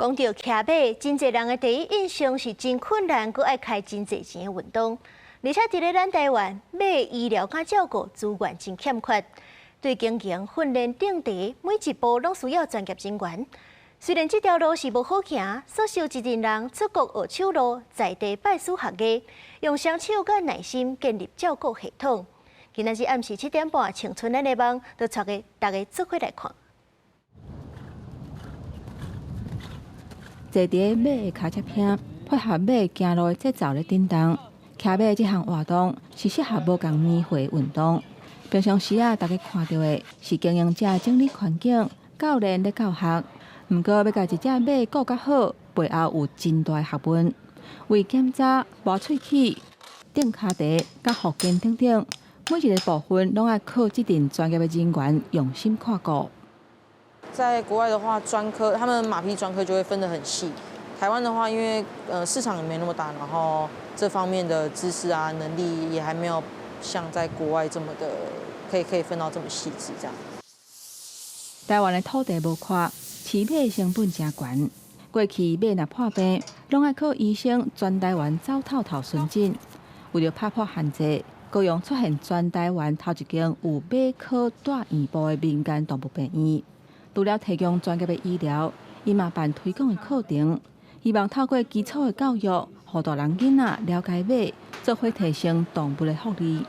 講到騎馬，真濟人的第一印象是真困難，閣愛開真濟錢的運動。而且佇咧咱台灣，馬醫療佮照顧資源真欠缺，對經營、訓練等等，每一步攏需要專業人員。雖然這條路是無好行，所受一陣人出國學手路，在地拜師學藝，用雙手佮耐心建立照顧系統。今仔日暗時7點半，青春咱的夢，就帶個大家做伙來看。坐佇馬的跤車邊，配合馬行路的節奏咧振動。騎馬這項活動是適合無仝年歲的運動。平常時啊，大家看著的是經營者整理環境、教練咧教學。毋過，欲共一隻馬顧較好，背後有真大學問。為檢查、磨喙齒、釘跤蹄、佮復健等等，每一个部分攏愛靠這陣專業的人員用心看顧。在國外的話，專科他們馬匹專科就會分得很細。台灣的話，因為市場也沒那麼大，然後這方面的知識啊能力也還沒有像在國外這麼的可以分到這麼細緻。這樣。台灣的土地無闊，飼馬成本誠懸。過去馬若破病，攏愛靠醫生全台灣走透透巡診。為著拍破限制，高雄出現全台灣頭一間有馬科大院部的民間動物病院。除了提供專業的醫療，伊嘛辦推廣的課程，希望透過基礎的教育，予大人囡仔了解馬，做伙提升動物的福利。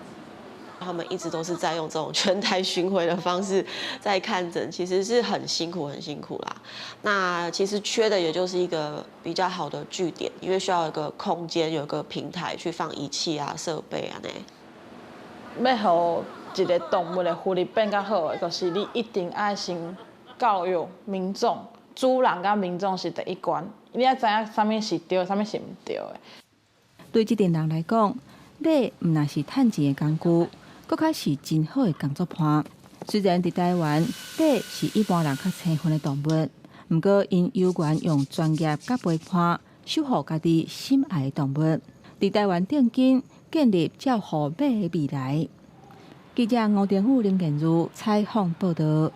他們一直都是在用這種全台巡迴的方式在看診，其實是很辛苦、很辛苦啦。那其實缺的也就是一個比較好的據點，因為需要一個空間、有一個平台去放儀器啊、設備啊呢。欲予一个動物的福利變較好的，就是你一定愛先教育民眾，主人佮民眾是第一關，你愛知影啥物是對，啥物是毋對的。對這陣人來講，馬毋但是趁錢的工具，閣較是真好的工作伴。雖然佇台灣，馬是一般人較生分的動物，毋過𪜶有緣用專業佮陪伴守護家己心愛的動物。佇台灣頂緊建立照護馬的未來。記者吳定宇、林建如採訪報導。